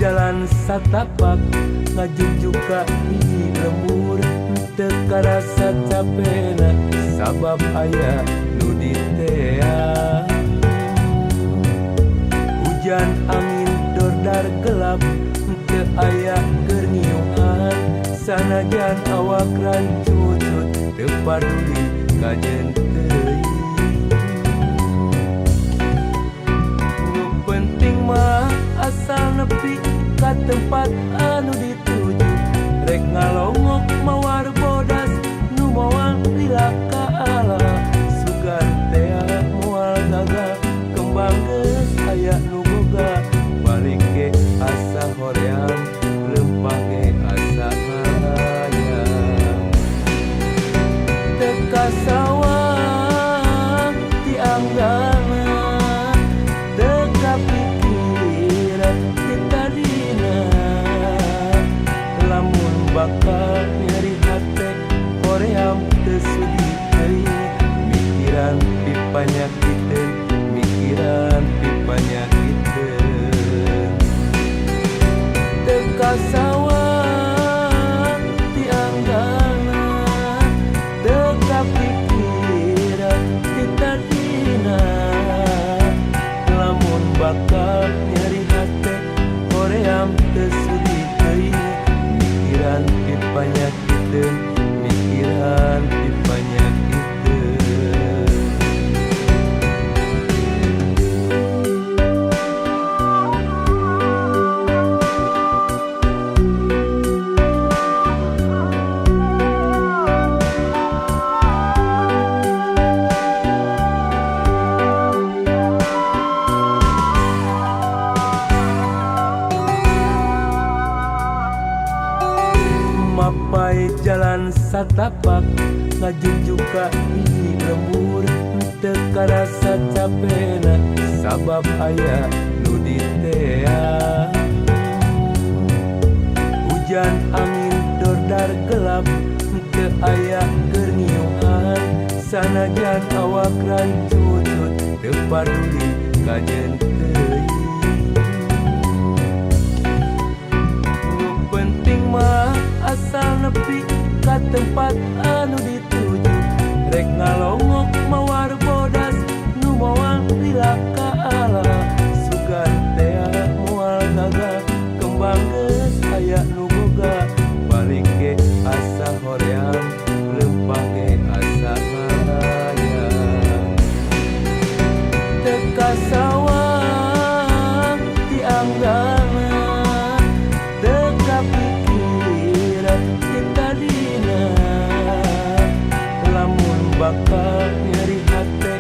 Jalan satapak ngajugjug ka hiji lembur, teu karasa capena sabab aya nu diteang. Hujan, angin, dordar gelap, teu aya keur ngiuhan. Sanajan awak rancucut, teu paduli kajeun teuing. Nu penting mah asal nepi ka tempat anu dituju. Rek ngalongok mawar bodas, nu moal lila ka ala. Sugan tea moal gagal, kembang geus aya nu boga. Balik ge asa hoream, leumpah ge asa ngahayang. Teu kasawang ti anggalna, teu kapikir ti tadina. Lamun bakal nyeri hate, hoream teu sudi teuing. Mikiran pipanyakiteun, mikiran pipanyakiteun. Teu kasawang ti anggalna, teu kapikir ti tadina. Lamun bakal nyeri hate, hoream teu sudi teuing. Mikiran pipanyakiteun, mikiran pipanyakiteun. Mapai jalan satapak ngajugjug ka hiji lembur, teu karasa capena sabab aya nu diteang. Hujan, angin, dordar gelap, teu aya keur ngiuhan. Sanajan awak rancucut, teu paduli kajeun teuing. Nu penting mah asal nepi ka tempat anu dituju. Rek ngalongok mawar bodas, nu moal lila ka ala. Sugan tea moal gagal, kembang geus aya nu boga. Balik ge asa hoream, leumpah ge asa ngahayang. Teu kasawang ti anggalna, teu kapikir ti tadina. Lamun bakal nyeri hate,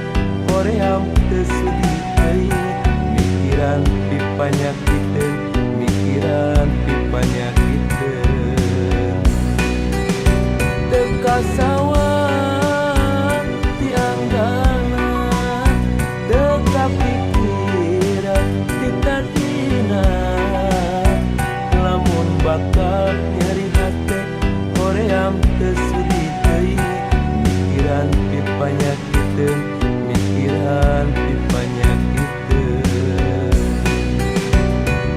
hoream teu sudi teuing. Mikiran pipanyakiteun, mikiran pipanyakiteun. Teu kasawang ti anggalna, teu kapikir ti tadina. Lamun bakal nyeri hate, hoream teu sudi teuing. Mikiran pipanyakiteun, mikiran pipanyakiteun.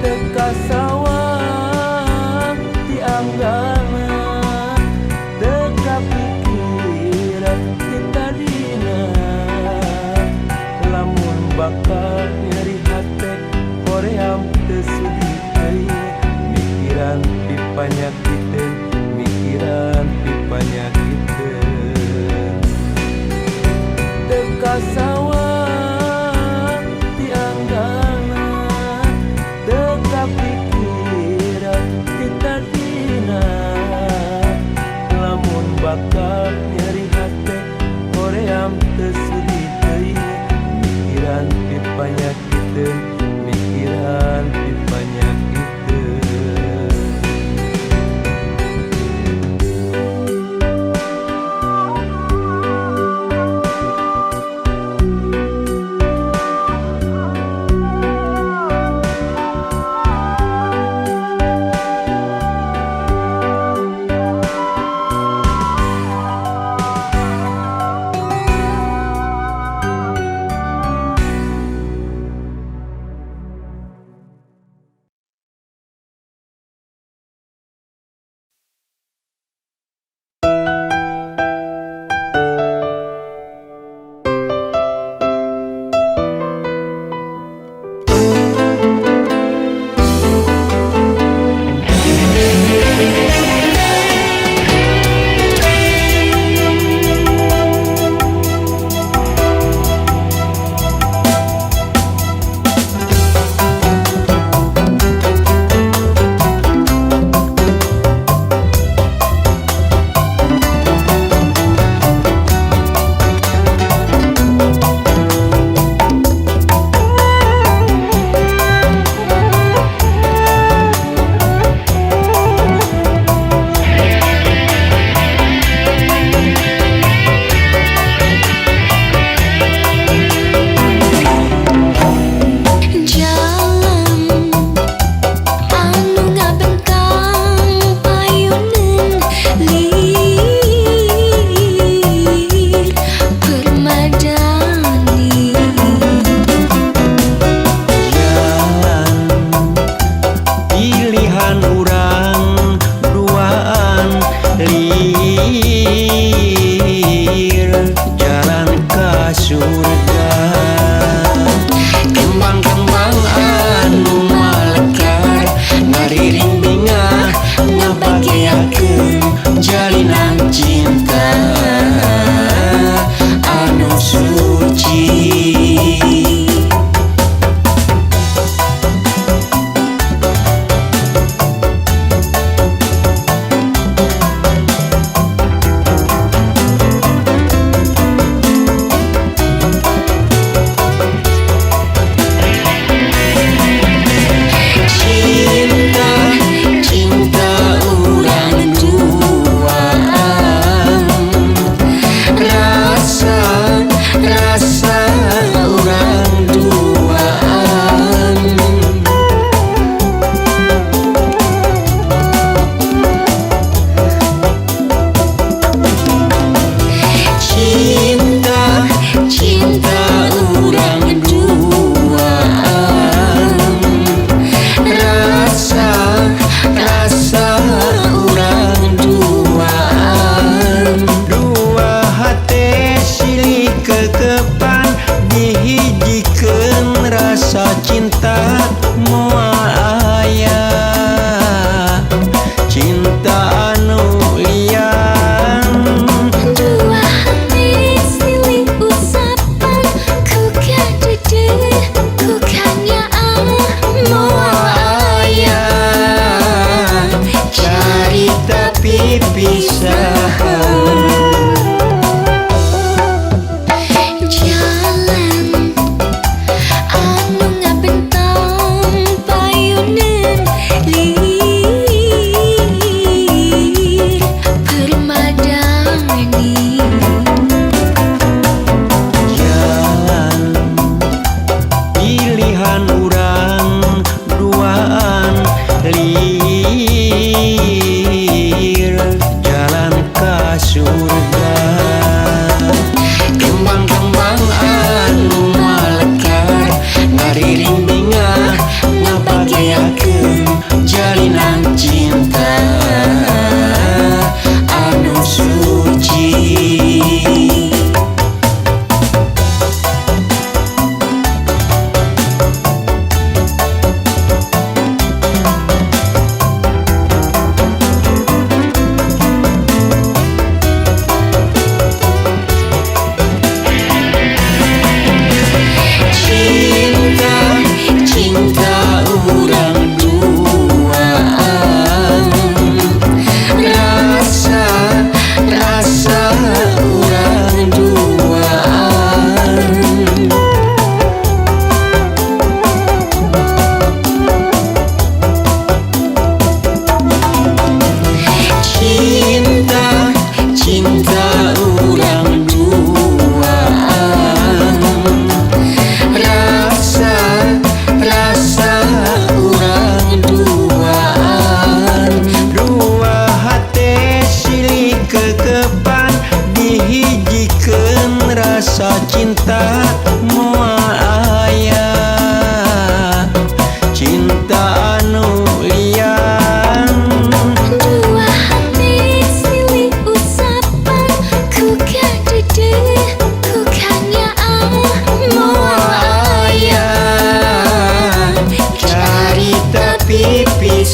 Teu kasawang ti anggalna, teu kapikir ti tadina. Lamun bakal nyeri hate, hoream teu sudi teuing. Mikiran pipanyakiteun, mikiran pipanyakiteun. Teu kasawang ti anggalna, teu kapikir.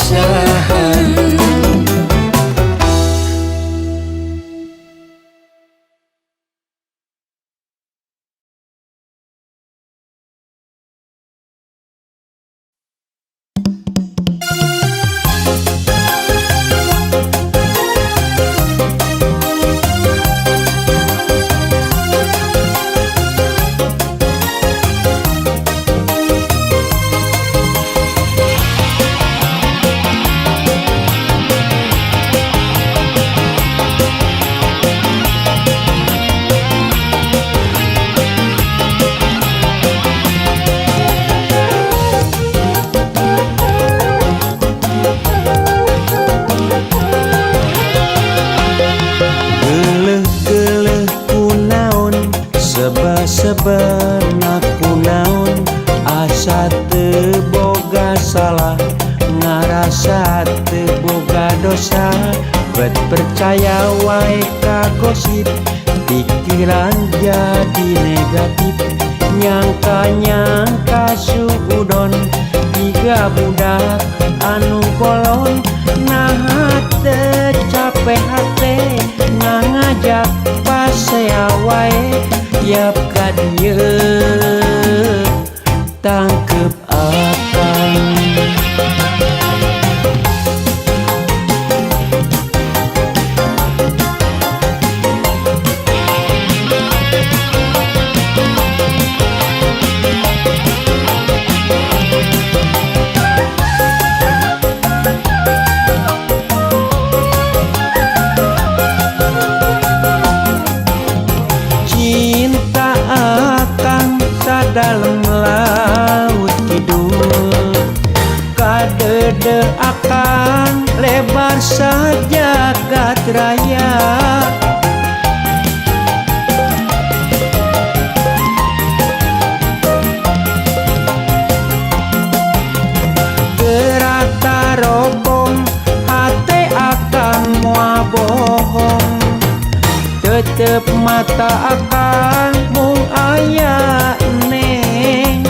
Saha. Geuleuh-geuleuh kunaon, sebel-sebelna kunaon, asa teu boga salah, ngarasa teu boga dosa, bet percaya wae ka gosip, pikiran jadi negatif, nyangka-nyangka suudon, tiga budak anu bolon, naha teu capek hate ngajak pasea wae, yap ka dieu tangkep akang. Cinta akang sadalem laut kidul, kadede akang lebar sajagat raya. Gerata robong hate akang moal bohong, tetep mata akang mung aya neng,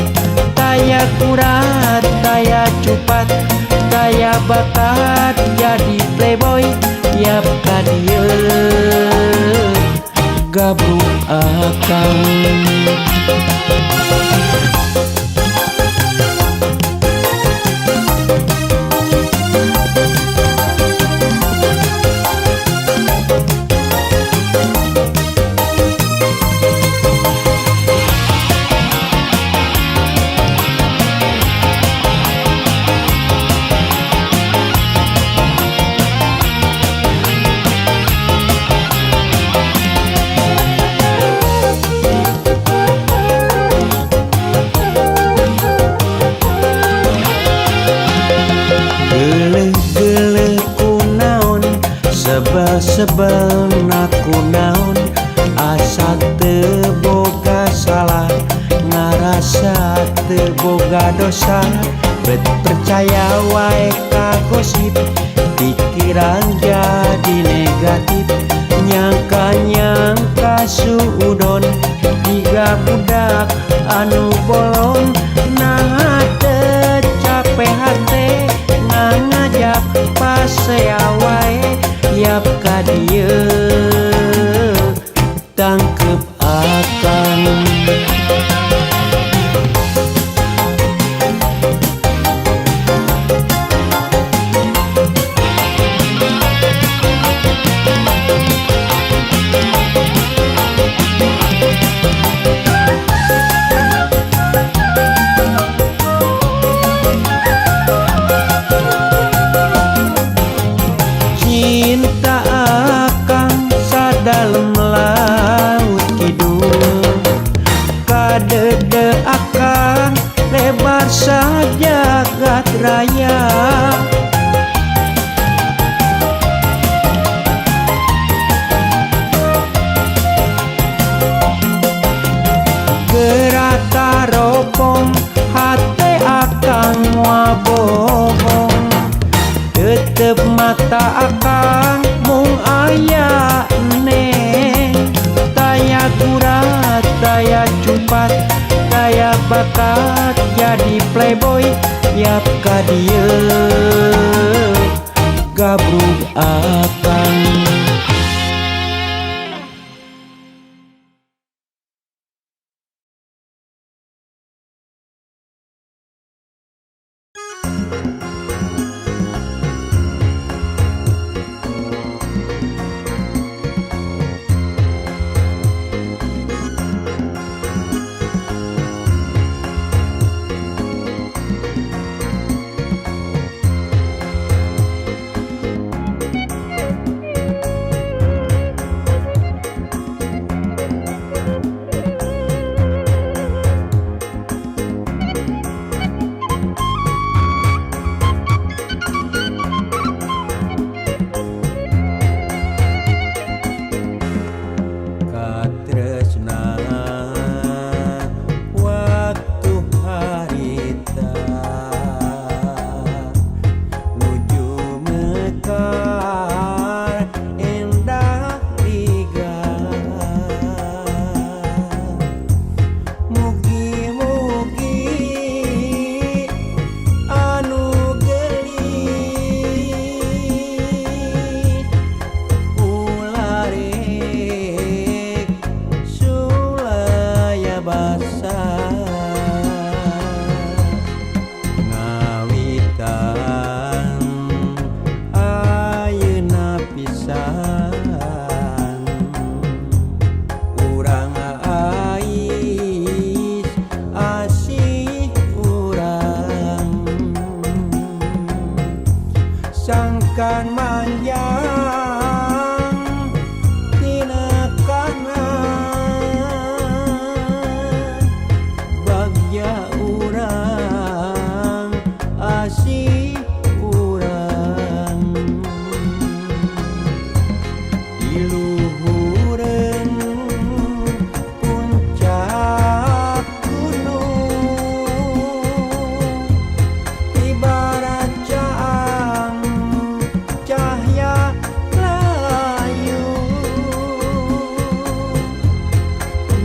taya kurat taya cupat taya bakat jadi playboy, yap ka dieu gabruk akang. Geuleuh-geuleuh kunaon, sebel-sebelna kunaon, asa teu boga salah, ngarasa teu boga dosa, bet percaya wae ka gosip, pikiran jadi negatif, nyangka-nyangka suudon, tiga budak anu bolong, naha teu capek hate ngajak pasea wae, yap ka dieu tangkep akang. Cinta akang sadalem laut kidul, kadede akang lebar sajagat raya. Gerata ropong hate akang moal bohong, tetep mata akang mung aya neng, taya kurat taya cupat taya Bakat jadi playboy yap ka dieu gabrug akang. Katresna waktu harita nuju mekar endah liga. Mugi-mugi anu geulis ulah rek sulaya basa. Ngawitan ayeuna pisan urang ais asih urang sangkan manjang tina kana bagja urang asih urang di luhureun puncak gunung ibarat caang cahya layu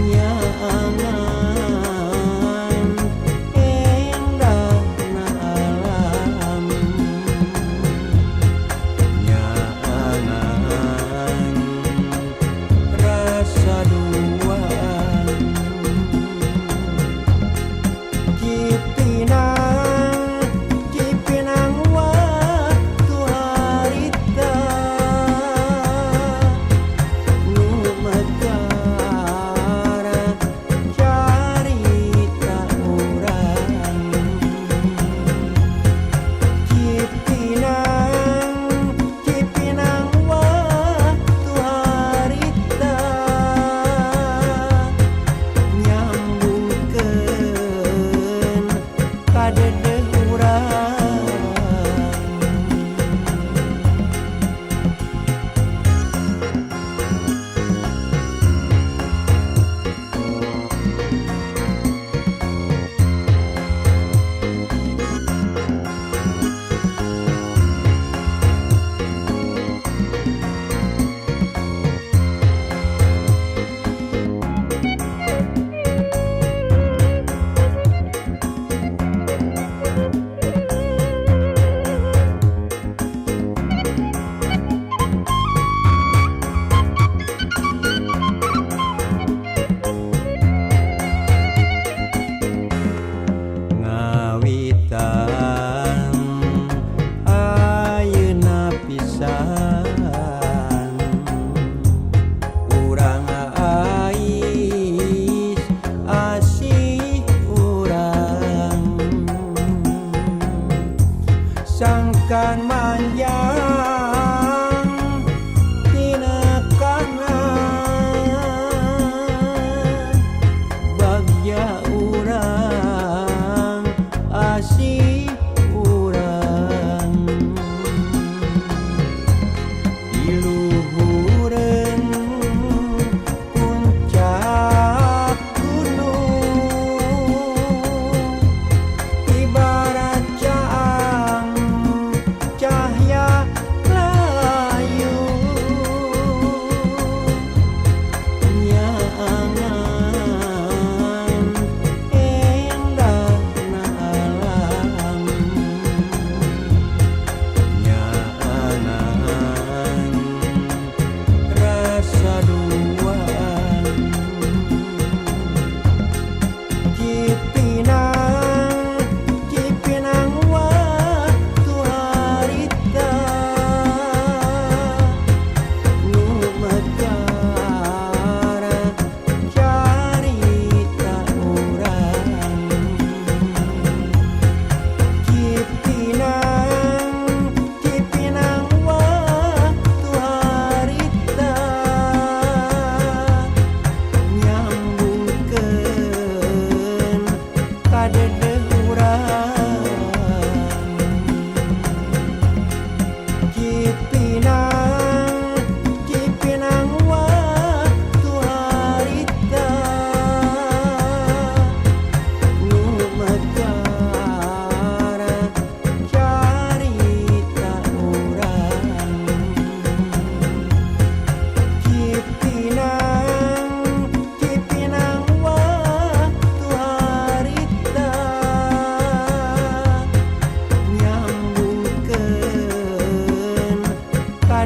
nyaangan endahna alam nyaangan rasa duaan. Cipinang Cipinang waktu harita nu mekar carita urang. Cipinang Cipinang waktu harita nyambungkeun kadedeh urang. Ngawitan ayeuna pisan urang ais asih urang sangkan manjang tina kana bagja urang asih urang di luhureun puncak gunung ibarat caang cahya. Cipinang, Cipinang waktu harita, nu mekar carita urang. Cipinang, Cipinang waktu harita, nyambungkeun ka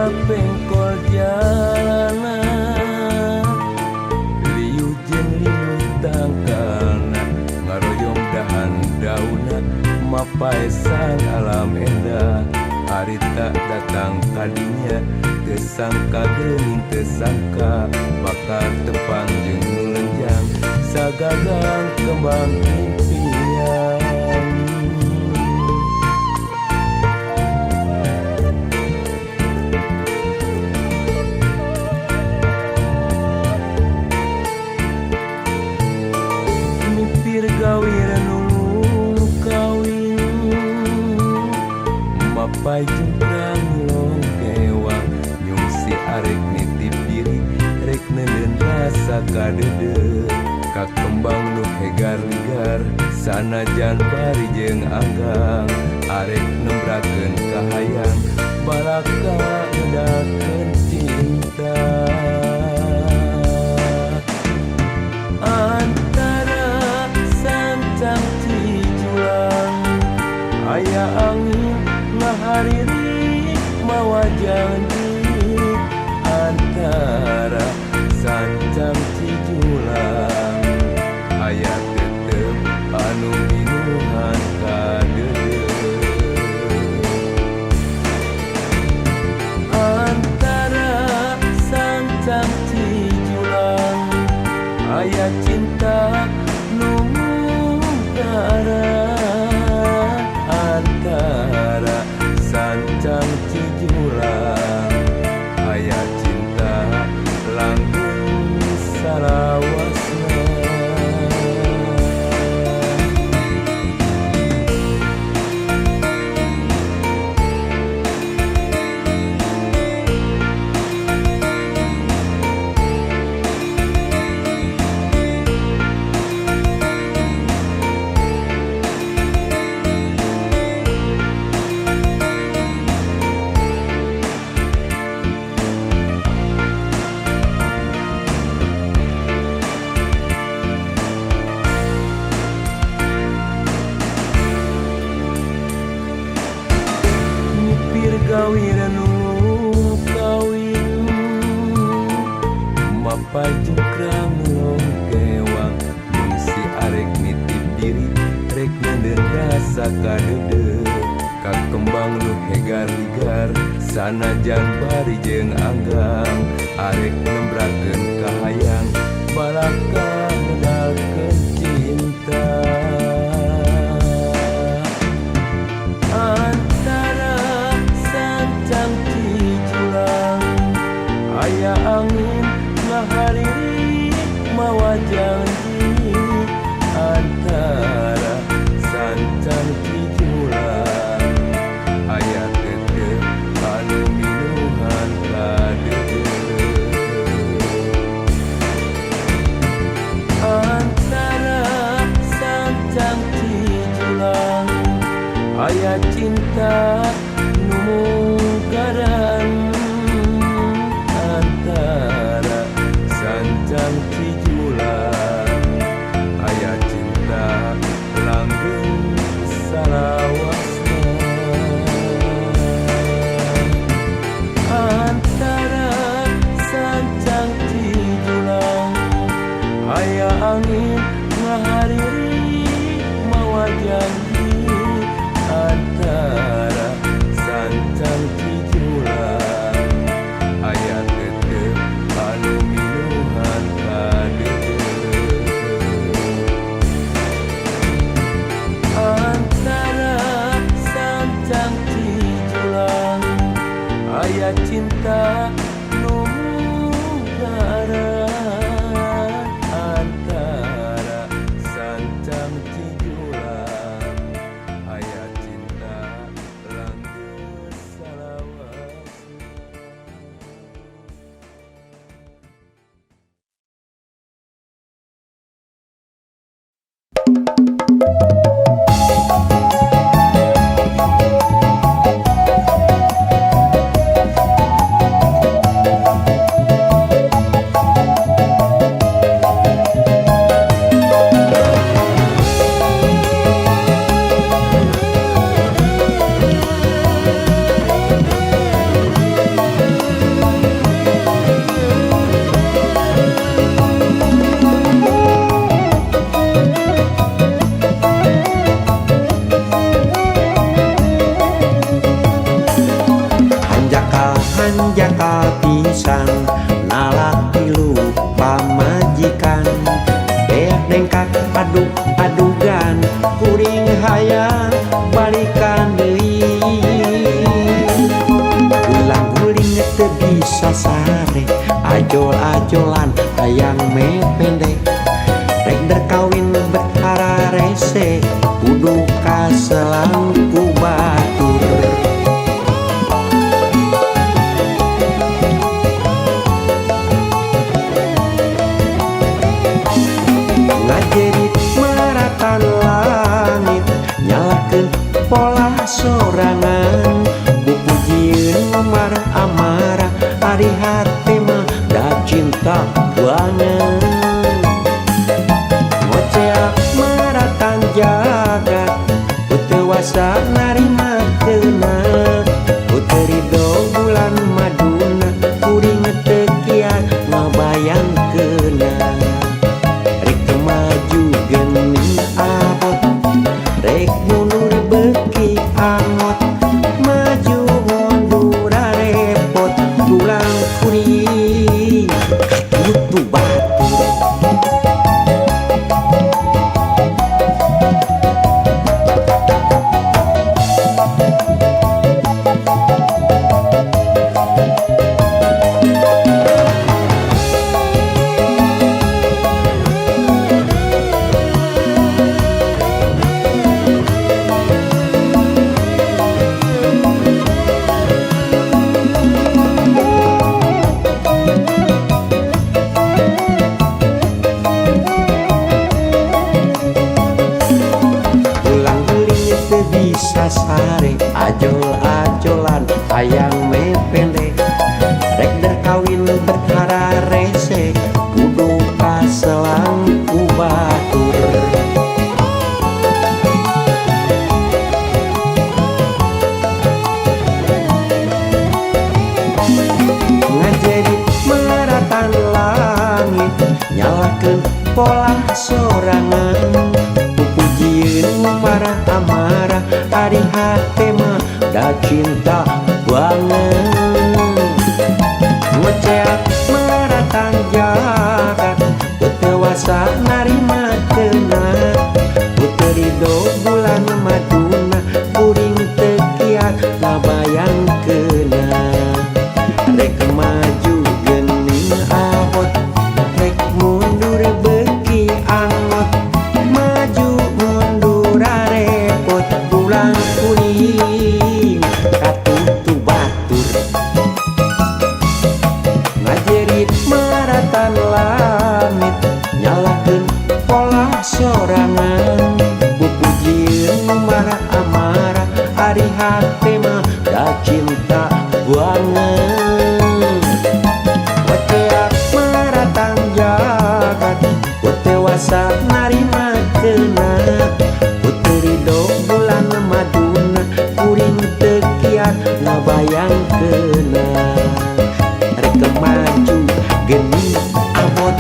Mapengkol jalana, liuh jeung linuh tangkalna, ngaroyom dahan dauna, mapaesan alam endah. Harita datang kadinya, teu sangka geuning, teu sangka bakal tepang jeung nu lenjang sagagang kembang impian. Mipir gawir nulung kawin, mapay jungkrang nulung kewang, nyungsi arek nitip diri, rek neuleun rasa kadeudeuh ka kembang nu hegar ligar, sanajan bari jeung anggang, arek nembrakeun kahayang, balaka ngedakeun cinta. Antara sancang Cijulang aya angin ngaharirik mawa janji. Antara sancang Cijulang aya tetep anu minuhan kadeudeuh. Antara sancang Cijulang aya cinta nu munggaran. Antara sancang Cijulang aya cinta langgeng salawasna. Mipir gawir nulung kawin, mapay jungkrang nulung kewang, nyungsi arek nitip diri, rek neuleun rasa kadeudeuh ka kembang nu hegar ligar, sanajan bari jeung anggang, arek nembrakeun kahayang, balaka ngedakeun cinta. Antara sancang Cijulang aya angin ngaharirik mawa janji. Antara sancang Cijulang aya tetep anu minuhan kadeudeuh. Antara sancang Cijulang aya cinta nu munggaran. Antara sancang Cijulang aya cinta langgeng salawasna. Antara sancang Cijulang aya angin ngaharirik mawa janji. Antara sancang Cijulang aya tetep anu minuhan kadeudeuh. Antara sancang Cijulang aya cinta nu munggaran. Antara sancang Cijulang aya cinta langgeng salawasna. Manja pisan nalak tilu pamajikan beak dengkak aduk adugan kuring hayang balikan deui ulang guling teu bisa sare ajol-ajolan hayang me pendek rek kawin betara rese kudu kaselang ku batur. Ngajerit maratan langit nyalakeun pola sorangan pupujieun marah amarah ari hate mah da cinta banget ngoceak maratan jagat puteuwasa narima keuna puteri do bulan maduna kuring teu kiat ngabayangkeuna rek maju geuning abot rek mundur beuki angot maju mundur repot tulang kuring katutu batur. Bisa sare ajol-ajolan hayang me pendek rek kawin berkara rese kudu kaselang ku batur. Ngajerit maratan langit nyalakeun pola sorangan pupujieun marah amarah ari hate mah da cinta banget ngoceak maratan jagat teu wasa narima keuna puteri do bulan maduna kuring teu kiat ngabayangkeuna rek maju geuning abot rek mundur beuki angot maju mundur repot tulang kuring katutu batur. Ngajerit maratan langit nyalakeun pola sorangan pupujieun marah amarah ari hate mah da cinta banget ngoceak maratan jagat putewasa narima keuna puteri do bulan maduna kuring teu kiat ngabayangkeuna rek maju geuning abot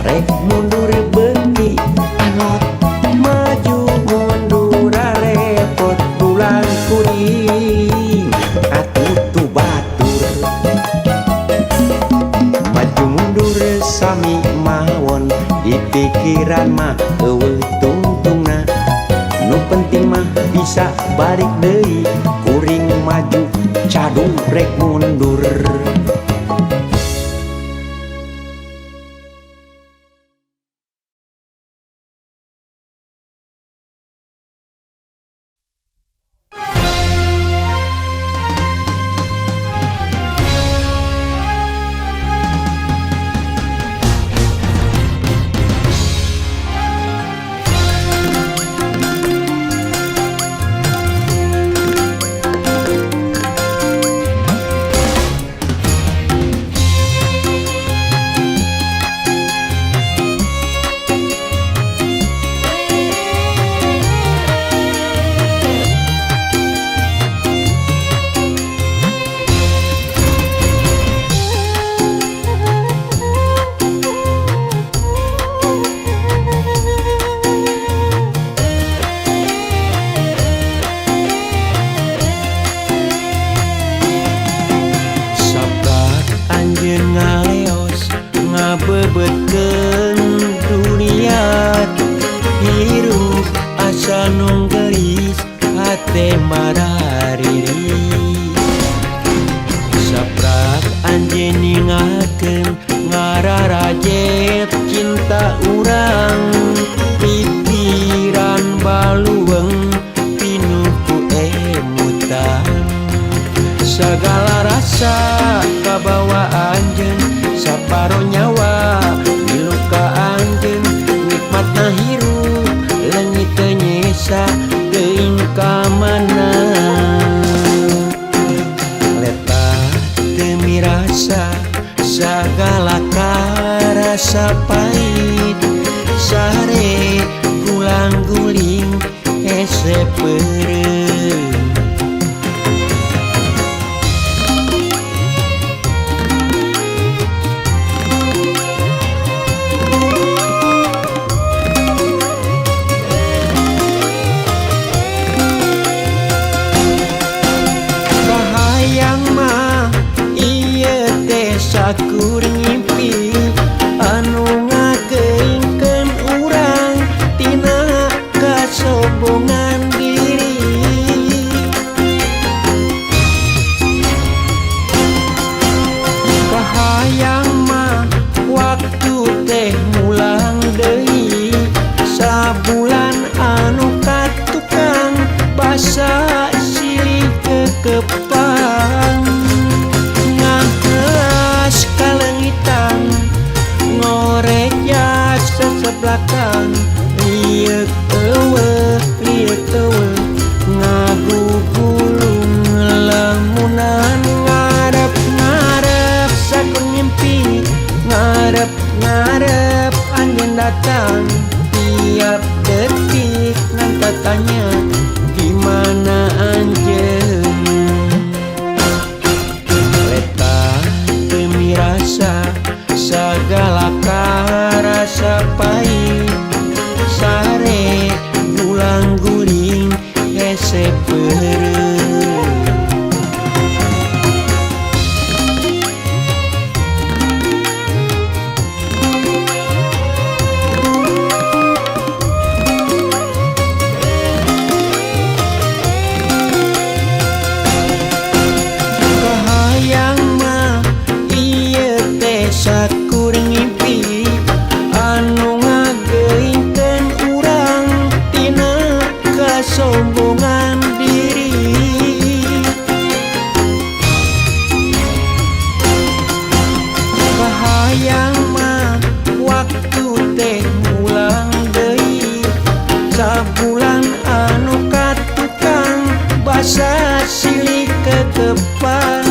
rek mundur beuki angot maju mundur repot tulang kuring katutu batur. Maju mundur sami mawon di pikiran mah eueuh tungtungna nu penting mah bisa balik deui kuring maju cadung rek mundur. Sanung gelis hate marariris. Saprak anjeun ningalkeun ngararajet cinta urang. Pikiran baluweung pinuh ku emutan. Sagala rasa kabawa anjeun, saparo nyawa milu ka anjeun. Nikmatna hirup leungit teu nyesa teuing ka mana. Leta teu mirasa sagala karasa pahit. Sare gulang guling hese peureum. Kahayang mah ieu teh sakur ngimpi anu ngageungkeun urang tina kasombongan diri. Kahayang mah waktu teh mulang deui, sabulan anu katukang basa silih kekepang. Ngahelas kalengitan ngoreja seseblakan. Lieuk eueuh lieuk eueuh ngagugulung lamunan. Ngarep-ngarep sakur ngimpi, ngarep-ngarep anjeun datang. Tiap detik ngan tatanya di mana anjeun. Leta teu mirasa sagala karasa pahit. Sare gulang guling hese peureum. Kahayang mah ieu teh sakur ngimpi anu ngageungkeun urang tina kasombongan diri. Kahayang mah waktu teh mulang deui, sabulan anu katukang basa silih kekepang.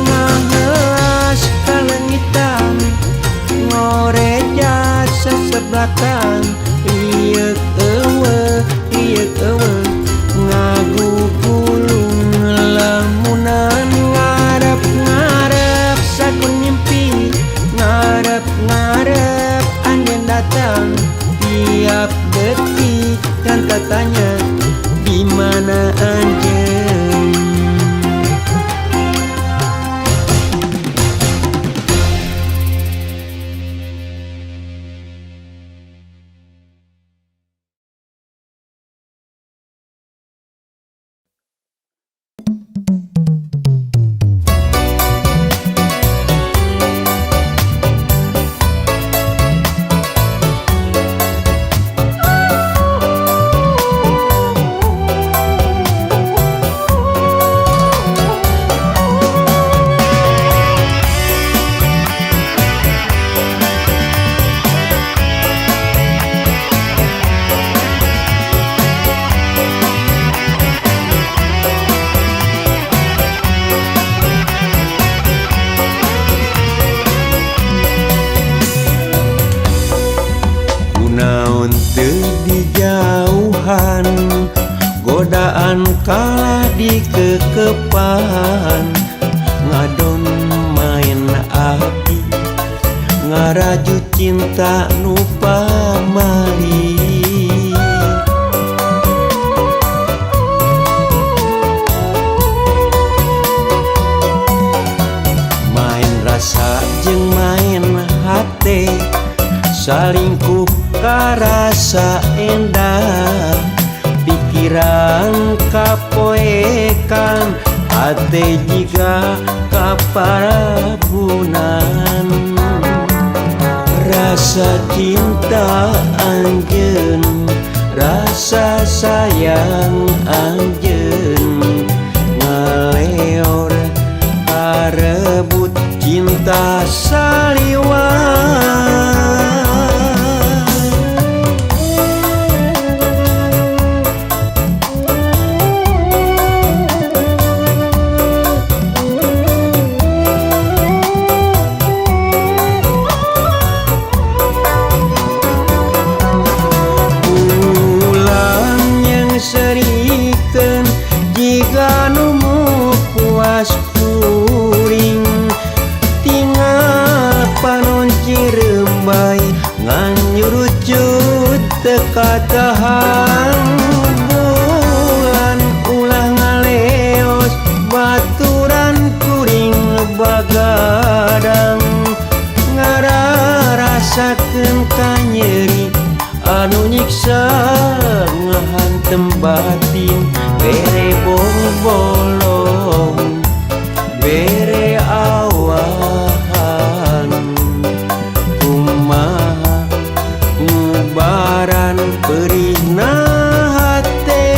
Ngahelas kalengitan ngoreja seseblakan. Lieuk eueuh lieuk eueuh ngagugulung lamunan. Ngarep-ngarep sakur ngimpi, ngarep-ngarep anjeun datang. Tiap detik kan tatanya di mana anjeun. Kunaon teu dijauhan, godaan kalah dikekepan. Ngadon main api, ngaraju cinta nu pamali. Main rasa jeung main hate, salingkuh karasa endah, pikiran kapoekan, hate jiga kaparabunan. Rasa cinta anjeun, rasa sayang anjeun, ngaleor karebut cinta saliwat. Serikeun jiga nu puas kuring, tinggal panon cirembay ngan nyurucut teu katahan. Bulan ulah ngaleos baturan kuring bagadang, ngararasakeun kanyeri anu nyiksa ngahantem batin. Bere bolong bere awahan, kumaha ngubaran perihna hate.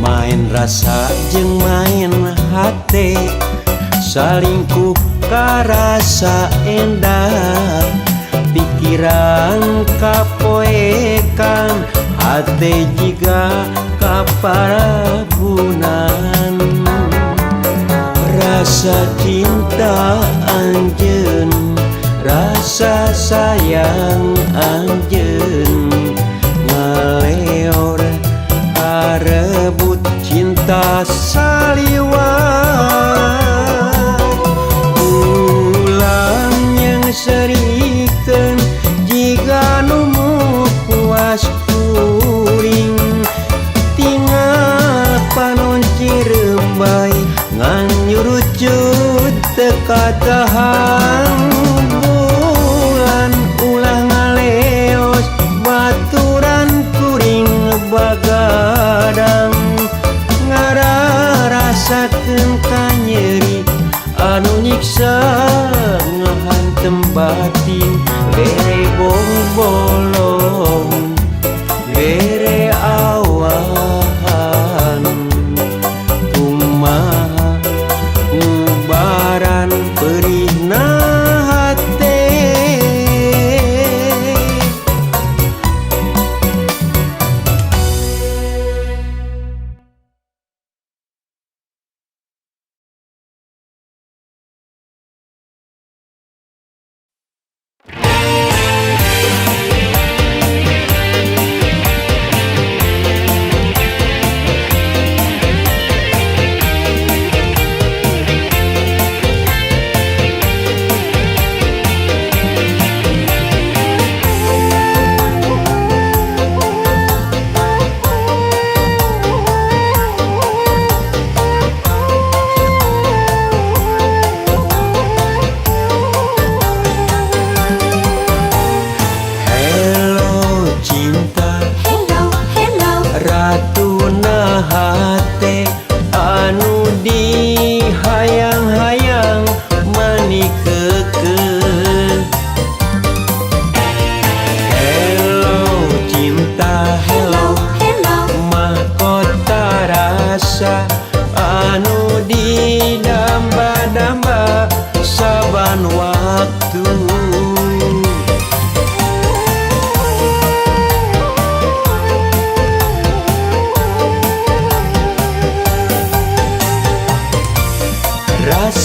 Main rasa jeung main hate, salingkuh karasa endah, pikiran kapoekan, hate jiga kaparabunan. Rasa cinta anjeun, rasa sayang anjeun, ngaleor karebut cinta saliwat. Ulang yang serikeun jiga nu puas kuring, tinggal panon cirembay ngan nyurucut teu katahan. Bulan ulah ngaleos baturan kuring bagadang, ngararasakeun kanyeri anu nyiksa ngahantem batin. Bere bolong bere awahan, kumaha ngubaran perihna hate.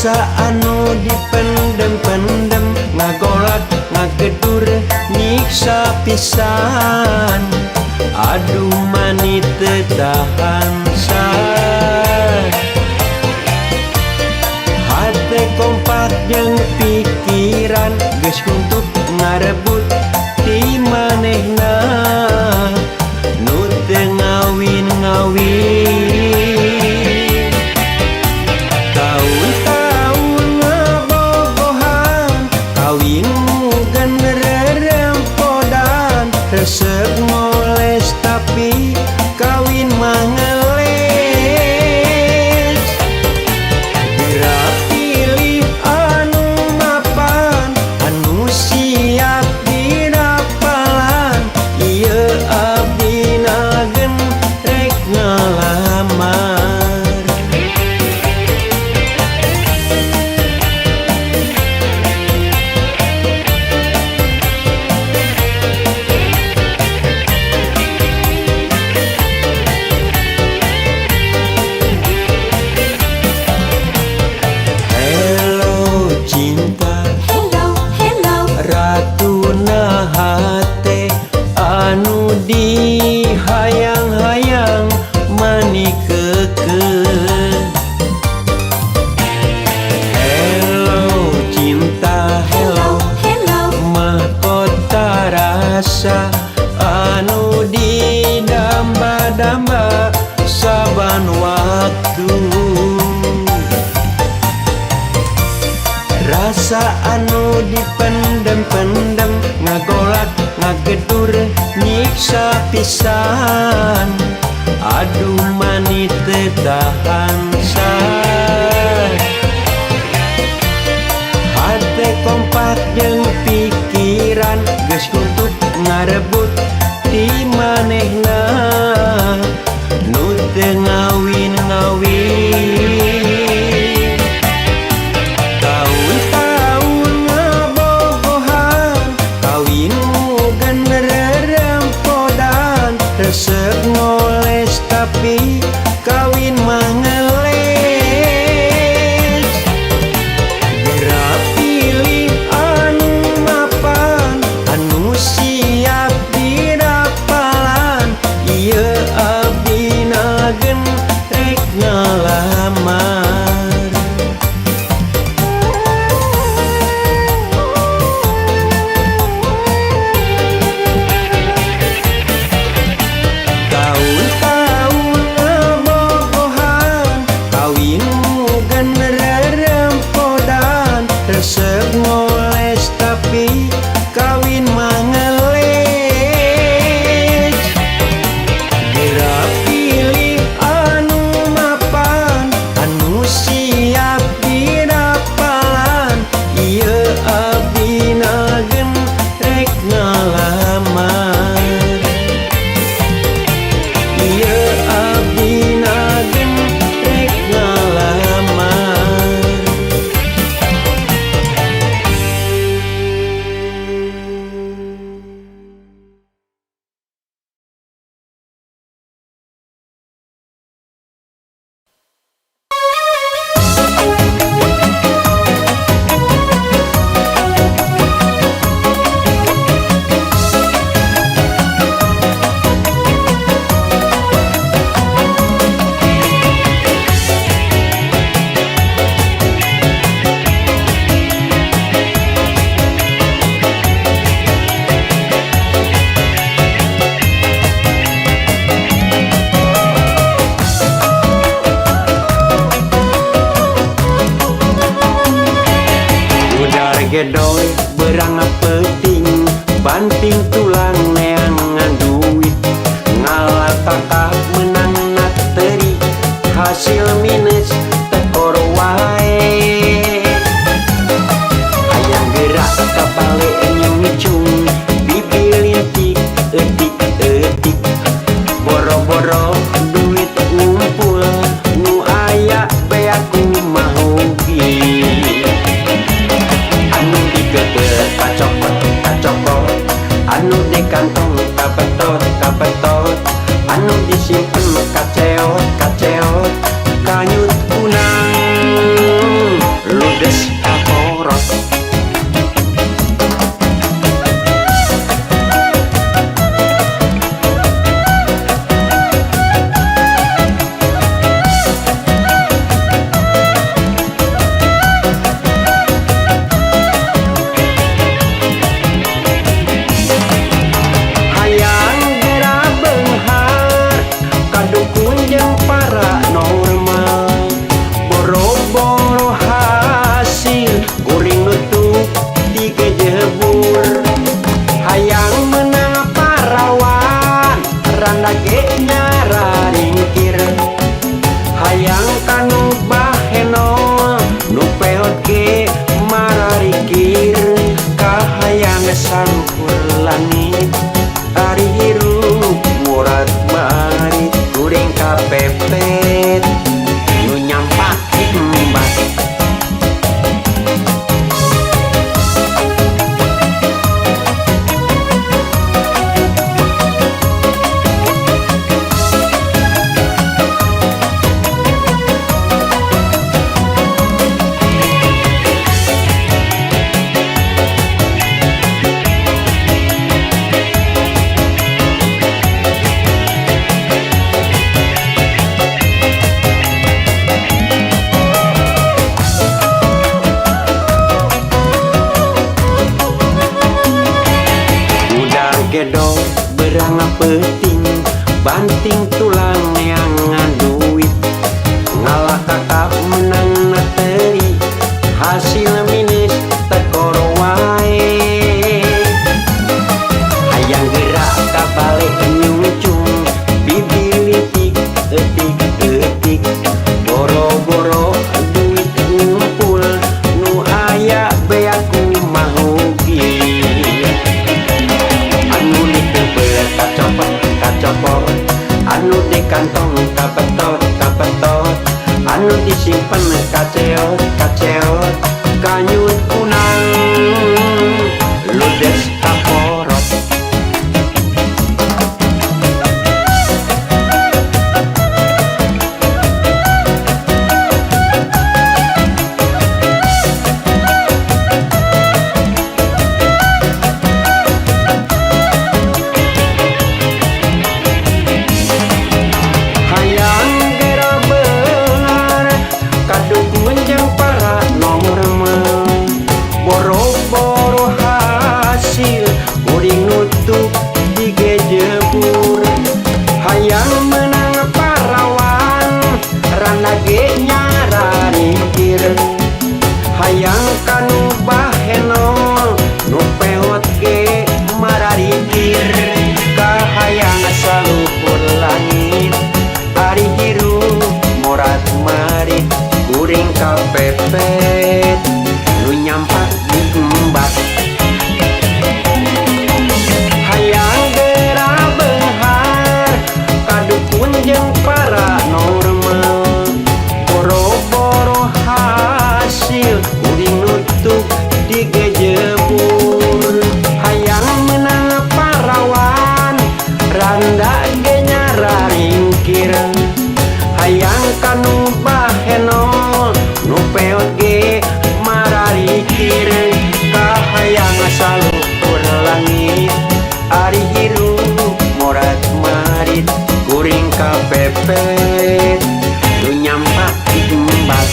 Rasa anu dipendem-pendem ngagolak ngagedur nyiksa pisan. Aduh mani teu tahan hate kompak jeung pikiran geus huntuk ngarebut ti manehna nu teu ngawin-ngawin. Taun-taun ngabogohan kawin mugan rerempodan resep ngoles tapi kawin mah ngeles. Geura pilih anu mapan anu siap dirapalan ieu abdina gen rek ngalamar. Hello cinta, Hello, hello, ratuna hate anu dihayang-hayang mani keukeuh. Hello cinta, hello hello, mahkota rasa anu didamba-damba saban waktu. Rasa anu dipendem-pendem ngagolak ngagedur nyiksa pisan. Aduh mani teu tahan hate kompak jeung pikiran geus huntuk ngarebut ti manehna nu teu ngawin-ngawin. Taun-taun ngabogohan kawin mugan rerempodan resep ngoles tapi kawin mah ngeles. Geura pilih anu mapan anu siap dirapalan ieu abdina gen rek ngalamar. Taun-taun ngabogohan kawin mugan rerempodan resep ngoles tapi kawin mah ngeles. Geura pilih anu mapan anu siap dirapalan ieu abdina gen rek ngalamar. Ieu abdina gen rek ngalamar. Udar gedoy berang peuting banting tulang neangan duit ngalataka menang teri hasil minus tekor wae. Hayang gerak ka bale nyungcung bibi lintik etik-etik boro-boro duit ngumpul nu aya beak kumaha oge. Anu digeber kacokot kacokot anu di kantong kabetot kabetot anu disimpen kaceot kaceot kanyut kunang. Ngagedo berang peuting banting tulang neangan duit ngalah kakap menang teuing hasil minus tekor wae hayang gerak ka balik nyungcung bibilitik etik etik boro-boro duit ngumpul nu aya beak kumaha anu diteubeuh kacopot kacopot anu di kantong kabetot kabetot anu disimpen kaceot kaceot kanyut kunang ludes kaporot. Hayang gera beunghar kadukun jeung paranormal boro-boro hasil kuring nutup digejebur hayang menang parawan randa ge nyararikir hayang kanu bahenol nu peot ge mararikir kahayang saluhur langit ari hirup morat marit kuring kapepet nu nyampak diembat hayang gera beunghar kadukun jeung paranormal boro-boro hasil kuring nutup digejebur hayang menang parawan randa ge nyararingkir hayang kanu bahenol nu peot ge mararikir kahayang saluhur langit ari hirup morat marit kuring kapepet nu nyampak diembat.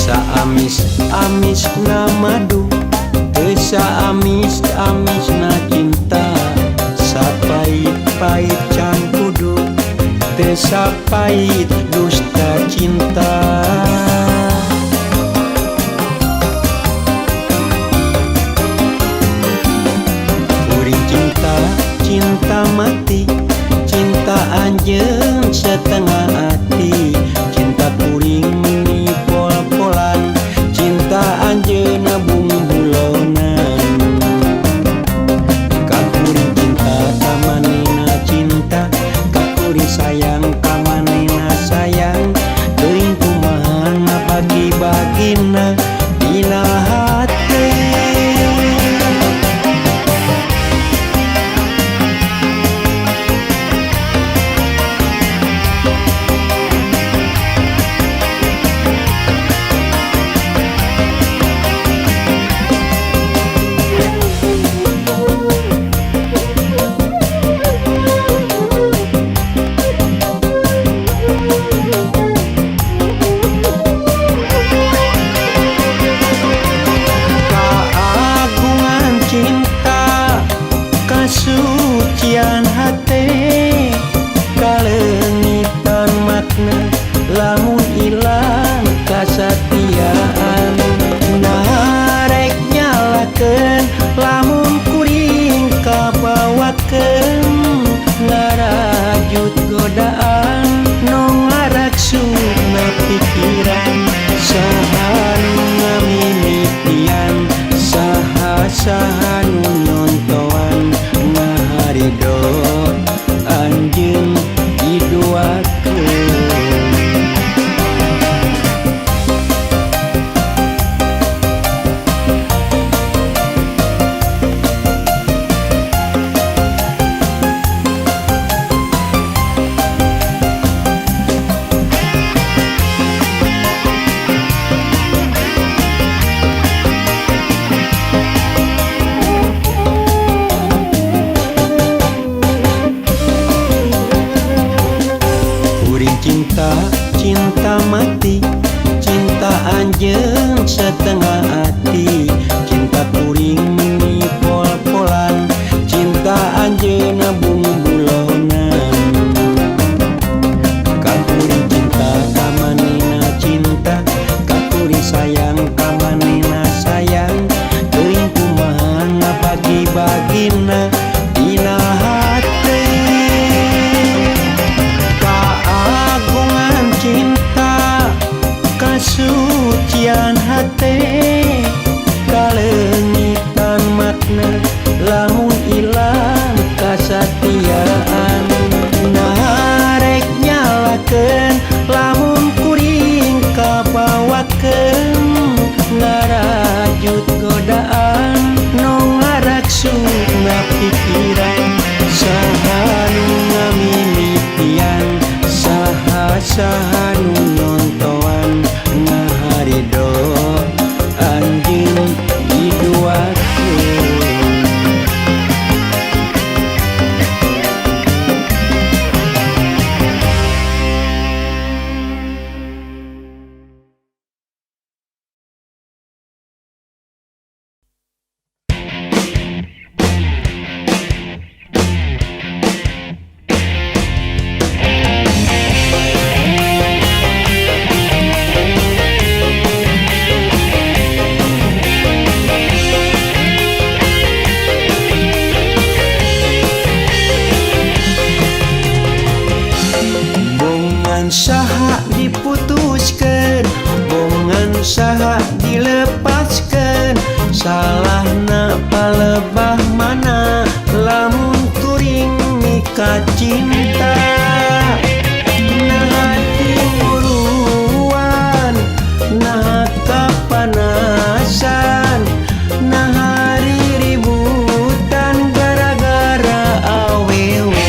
Saamis-amis na madu teu saamis-amis na cinta sapait-pait cangkudu teu sapait dusta cinta. Kuring cinta, cinta mati, cinta anjeun setengah hati, cinta kuring meni pol-polan, cinta anjeun bumbulonan. Ka kuring cinta ka manehna cinta, ka kuring sayang ka manehna sayang, teuing kumaha ngabagi-bagina dina hate. Cinta mati, cinta anjeun setengah hati. Cinta kuring meni pol-polan, cinta anjeun bungbulonan. Ka kuring cinta ka manehna cinta, ka kuring sayang ka manehna sayang. Teuing kumaha ngabagi-bagina dina hate. Kaagungan cinta, kasucian hate, kaleungitan makna lamun ilang kasatiaan. Naha rek nyalahkeun lamun kuring kabawakeun ngarajut godaan nu ngaraksukna pikiran. Saha nu ngamimitian, saha saha nu nontoan, ngaharido anjeun diduakeun. Bongan saha diputuskeun, bongan saha dilepaskeun, salahna palebah mana lamun kuring mika cinta. Naha timuruan, naha kapanasan, naha riributan gara-gara awewe.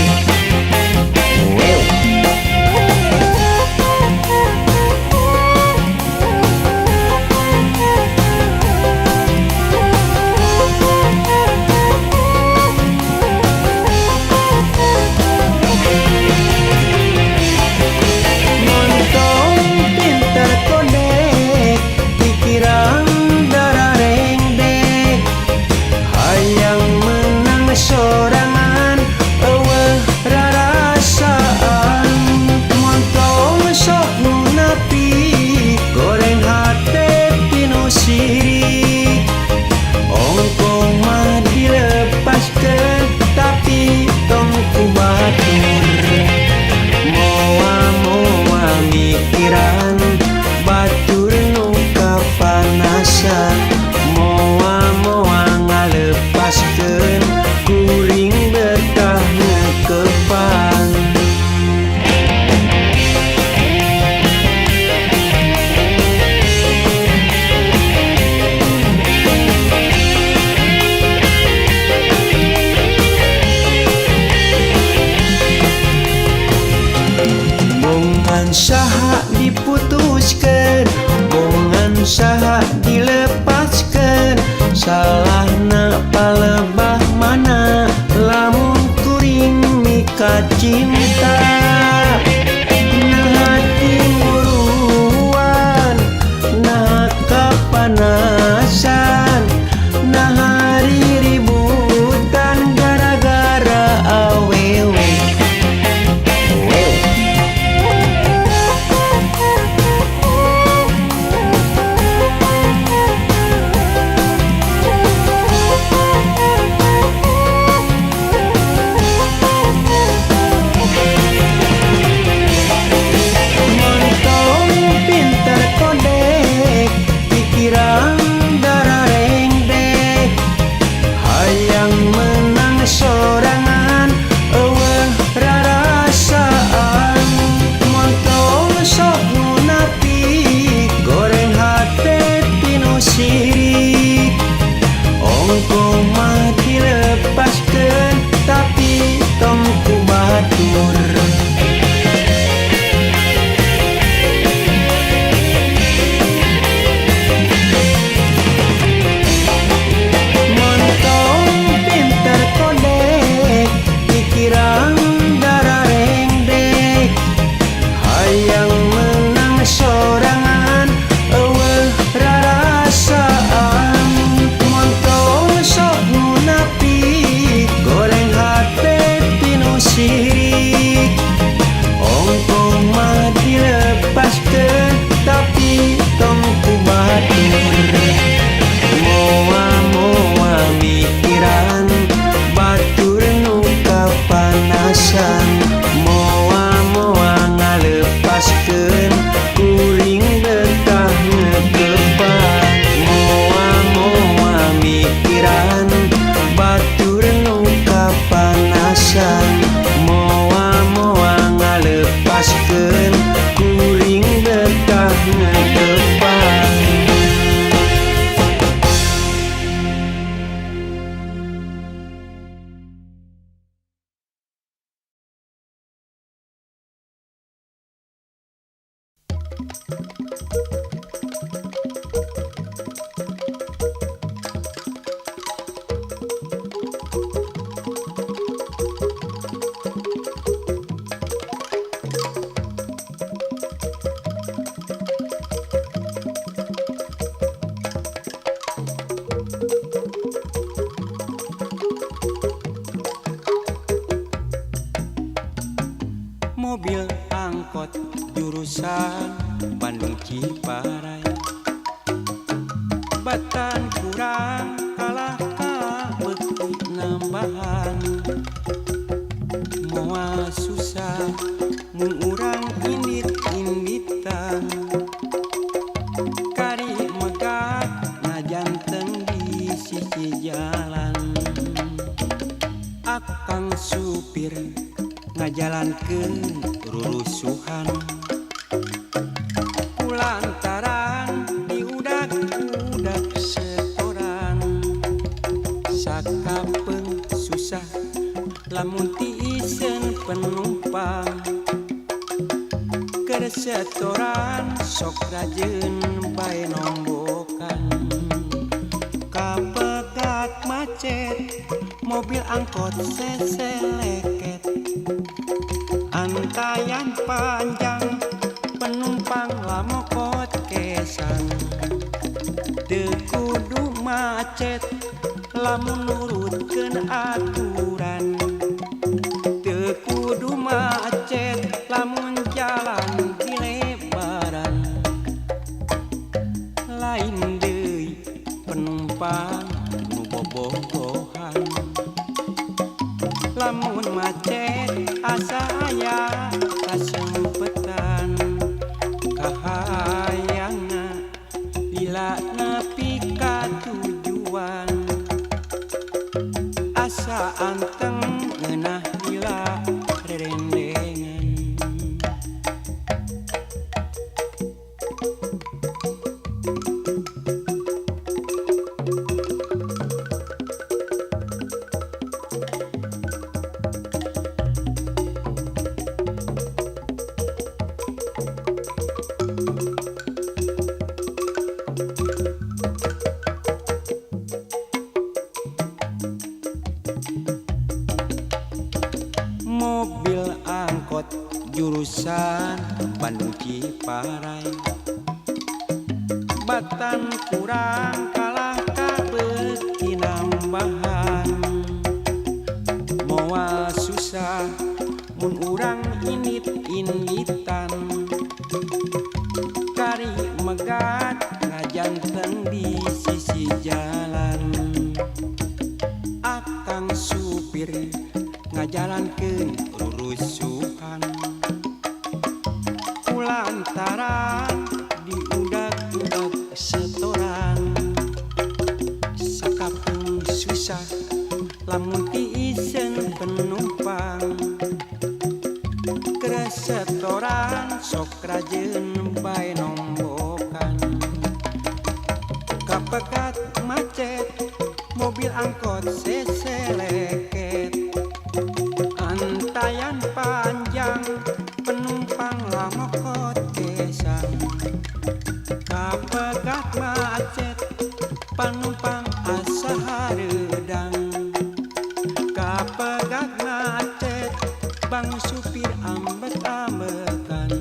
Wew. Montong pinter kodek, pikiran dararengdek, hayang menang sorangan eueuh rarasaan. Montong sok munafik, goreng hate pinu sirik, ongkoh mah dilepaskeun tapi tong ku batur. Moa-moa mikiran batur nu kapanasan, moa-moa ngalepaskeun kuring betah ngekepan. Bongan saha diputuskeun, bongan saha dilepaskeun, salahna palebah mana lamun kuring mika cinta. Naha timuruan, naha kapanasan, naha riributan gara-gara awewe. Wew. Ngeun kuring betah ngatepang. Mobil angkot jurusan Bandung Ciparai, batan kurang kalah kabeuki nambahan. Moal susah mun urang indit-inditan, kari megat ngajanteng di sisi jalan. Akang supir ngajalankeun rurusuhan, kulantaran diudak-udak setoran. Sakapeung susah lamun tiiseun penumpang, keur setoran sok rajeun bae nombokan. Kapegat macet mobil angkot seseleket, antayan panjang penumpang lamokot kesan. Teu kudu macet lamun nurutkeun aturan, teu kudu macet lamun jalan dilebaran. Lain deui penumpang nu bobogohan, lamun macet asa aya kasempetan. Kahayangna lila nepi ka tujuan, asa anteng ngeunah lila rerendengan. Mobil angkot jurusan Bandung Ciparai, batan kurang kalah kabeuki nambahan. Moal susah mun urang indit-inditan, kari megat ngajanteng di sisi jalan. Akang supir ngajalankeun rurusuhan, kulantaran diudak-udak setoran. Sakapeung susah lamun tiiseun penumpang, keur setoran sok rajeun bae nombokan. Kapegat macet mobil angkot seseleket, antayan panjang penumpang lamokot kesan. Kapegat macet penumpang asa hareudang, kapegat macet bang supir ambek-ambekan.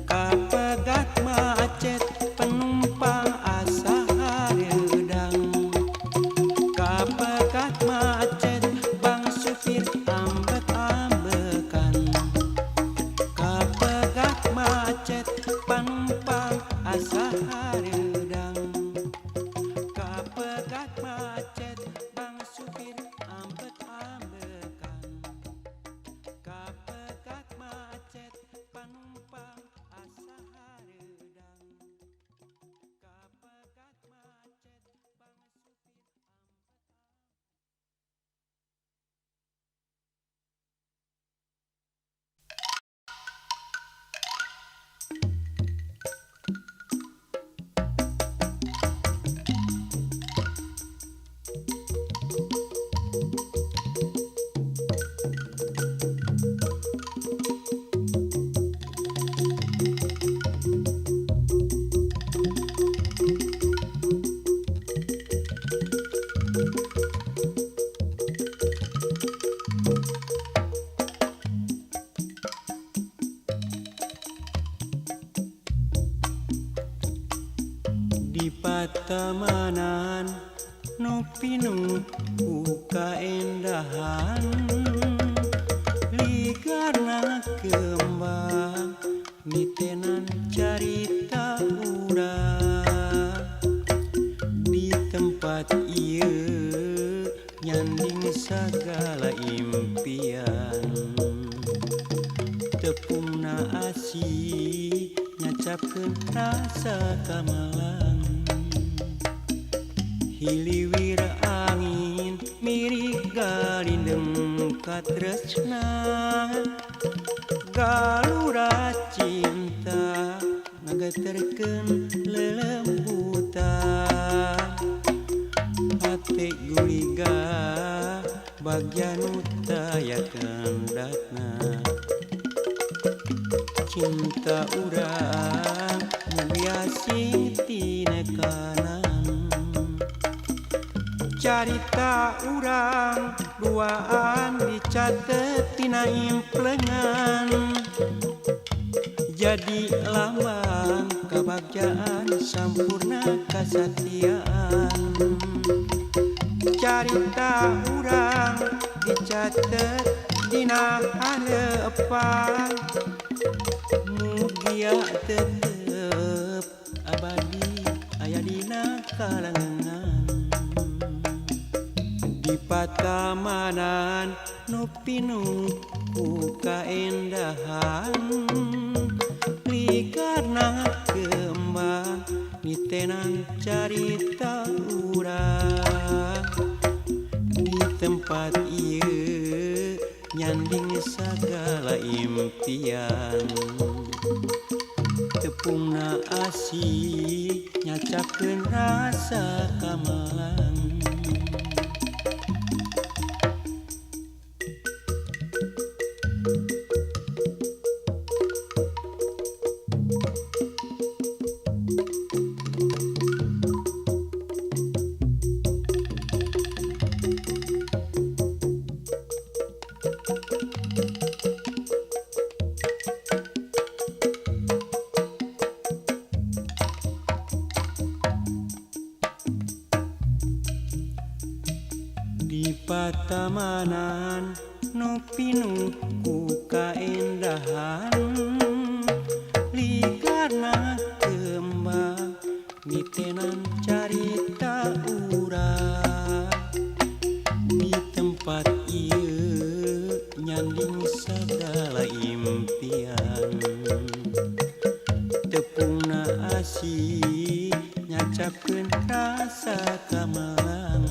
Kapegat macet penumpang asa hareudang, kapegat macet bang supir ambek-ambekan. Kapegat Patamanan nu pinuh ku kaendahan ligarna kembang nitenan carita urang di tempat ieu nyanding sagala impian tepungna asih nyacapkeun rasa kamalang hiliwir angin mirik galindem katresna galura cinta ngageterkeun lelembutan hate guliga bagja nu taya kandatna cinta urang mugia sing tinekanan carita urang duaan dicatet tina implengan jadi lambang kabagjaan sampurna kasatiaan carita urang dicatet dina harepan mugia tetep abadi aya dina kalangan di patamanan nu pinuh ku kaendahan ligarna kembang nitenan carita urang di tempat ieu nyanding sagala impian tepungna asih nyacapkeun rasa kamalang. Di patamanan nu pinuh ku kaendahan ligarna kembang nitenan carita urang di tempat ieu nyanding sagala impian tepungna asih nyacapkeun rasa kamalang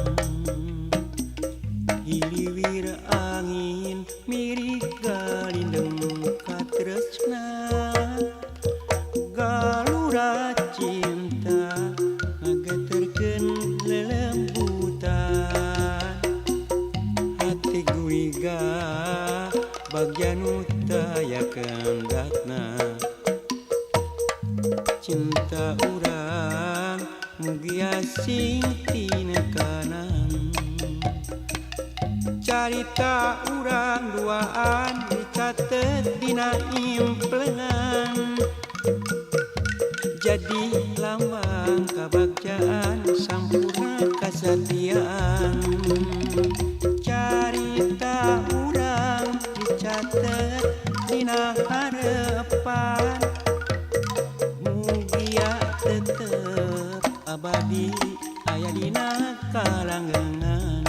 hiliwir angin mirik galindem katresna galura cinta ngageterkeun lelembutan hati guliga bagja nu taya kandatna cinta urang mugia sing tinekanan carita urang duaan dicatet dina implengan jadi lambang kabagjaan sampurna kasatiaan carita urang dicatet dina harepan mugia tetep abadi aya dina kalanggengan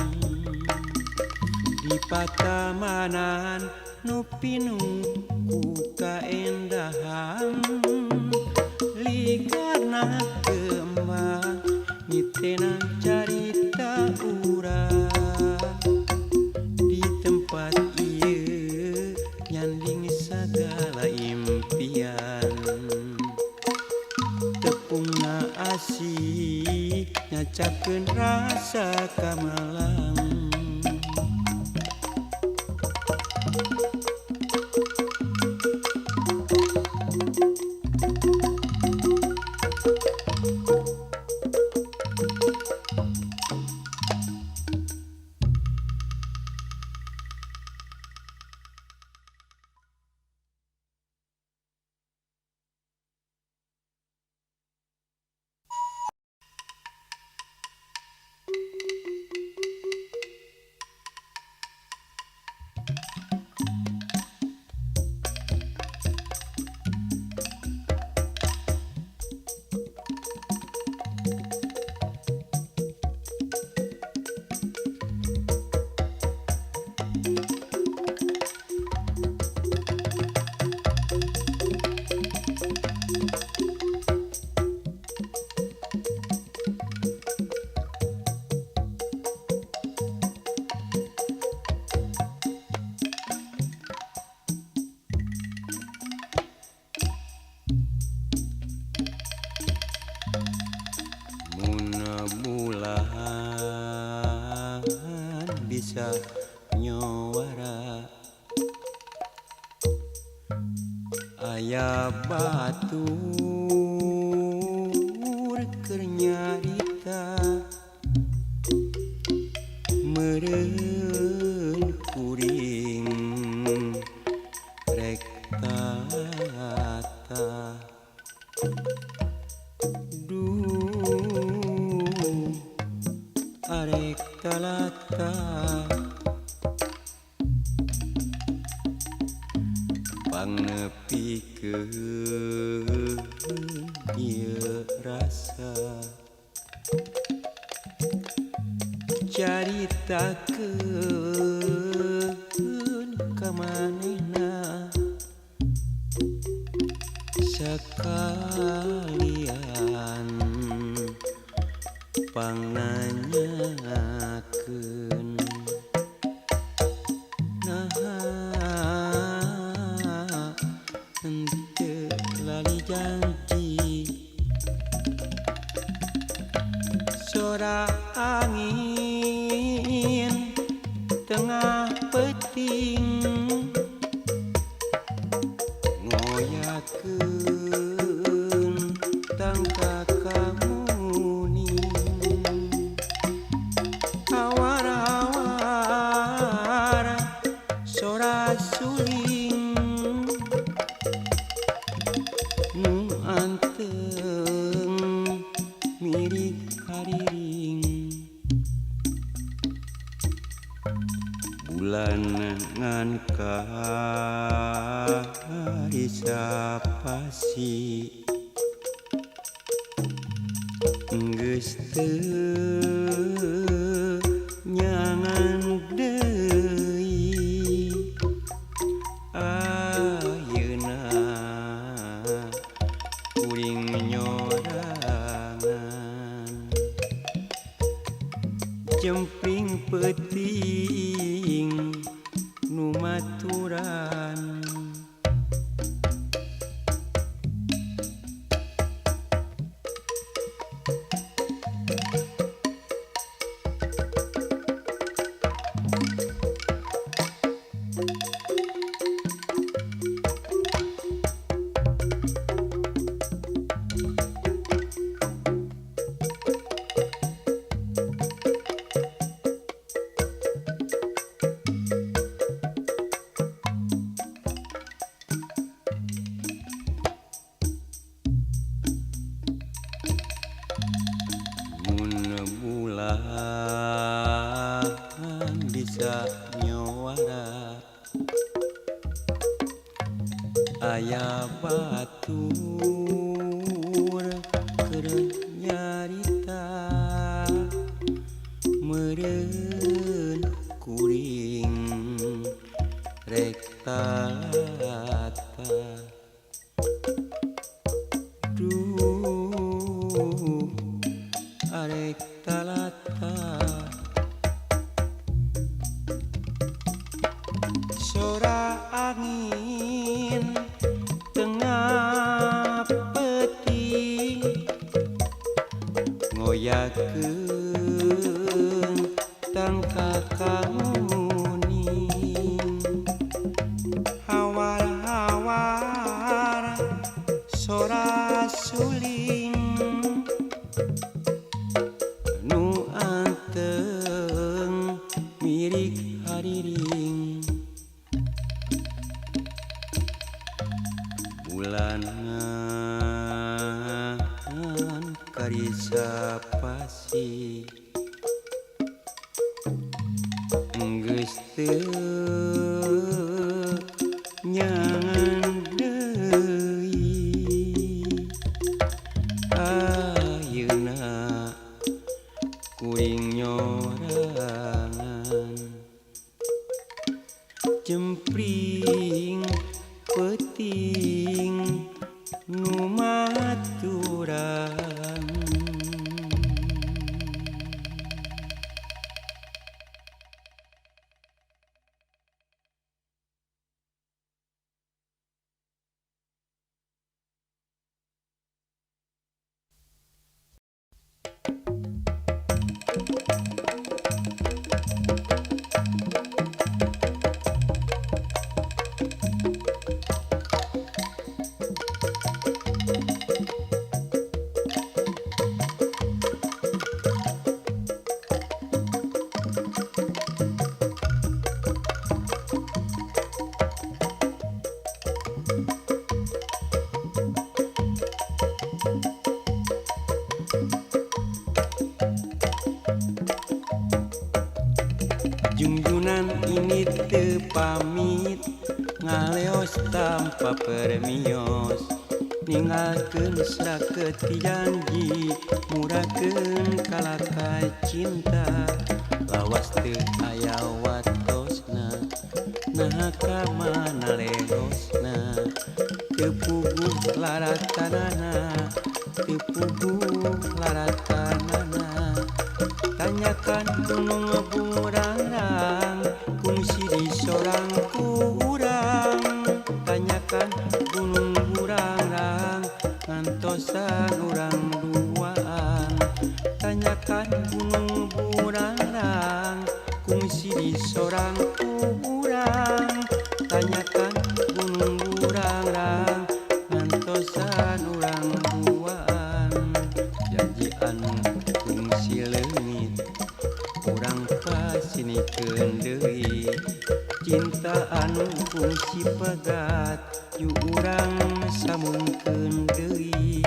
di patamanan nu pinuh ku kaendahan ligarna kembang nitenan carita urang di tempat ieu nyanding sagala impian tepungna asih nyacapkeun rasa kamalang. Aya batur keur nyarita meureun kuring rek tata. Duh arek talata pangnepikeun ieu rasa caritakeun ka manehna sakalian pangnanyakeun naha henteu lali janji sora angin tengah peuting ngoyakeun tangka kamuning hawar-hawar sora suling nu anteng mirik hariring bulan ngan karisapasi geus teu nyangan deui ayeuna kuring nyorangan jempling peuting nu maturan. Bulan bisa nyowara aya batur keur nyarita meureun kuring rek talata. Duh arek talata sora angin tengah peuting ngoyakeun tangka kamuning hawar-hawar sora suling nu anteng mirik hariring bulan ngan karisapasi geus teu nyangan deui ayeuna kuring nyorangan jempling peuting nu maturan. tanpa permios ninggalkeun saketi janji murakeun kalaka cinta lawas teu aya watosna naha ka mana leosna teu puguh laratanana teu puguh laratanana tanyakan gunung burangrang kungsi di sorang kurang tanyakan gunung burangrang ngantosan urang duaan tanyakan gunung burangrang kungsi di sorang kurang tanyakan gunung burangrang ngantosan urang duaan janji anu kungsi leungit urang pasinikeun deui cinta anu kungsi pegat yu urang sambungkeun deui.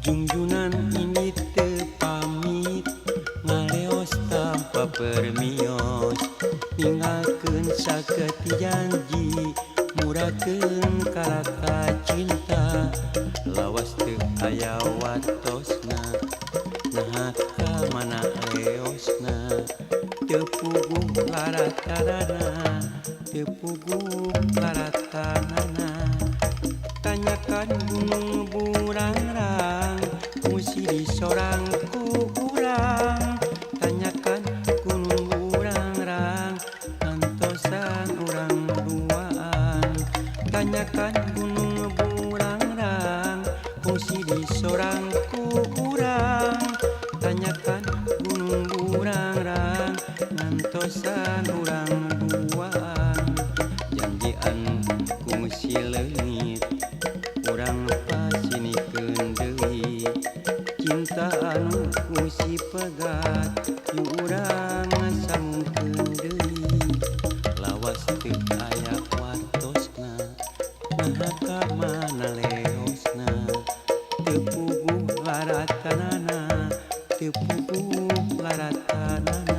Jungjunan ini teu pamit ngaleos tanpa permios ninggalkeun saketi janji murakeun kalaka cinta lawas teu aya watosna naha ka mana leosna teu puguh laratanana teu puguh laratanana tanyakan gunung burangrang kungsi di sorang kurang tanyakan gunung burangrang ngantosan urang duaan tanyakan gunung burangrang kungsi di sorang kurang tanyakan gunung burangrang ngantosan urang duaan janji anu kungsi leungit urang pasinikeun deui cinta anu kungsi pegat yu urang sambungkeun deui lawas teu aya watosna naha ka mana leosna teu puguh laratanana teu puguh laratanana.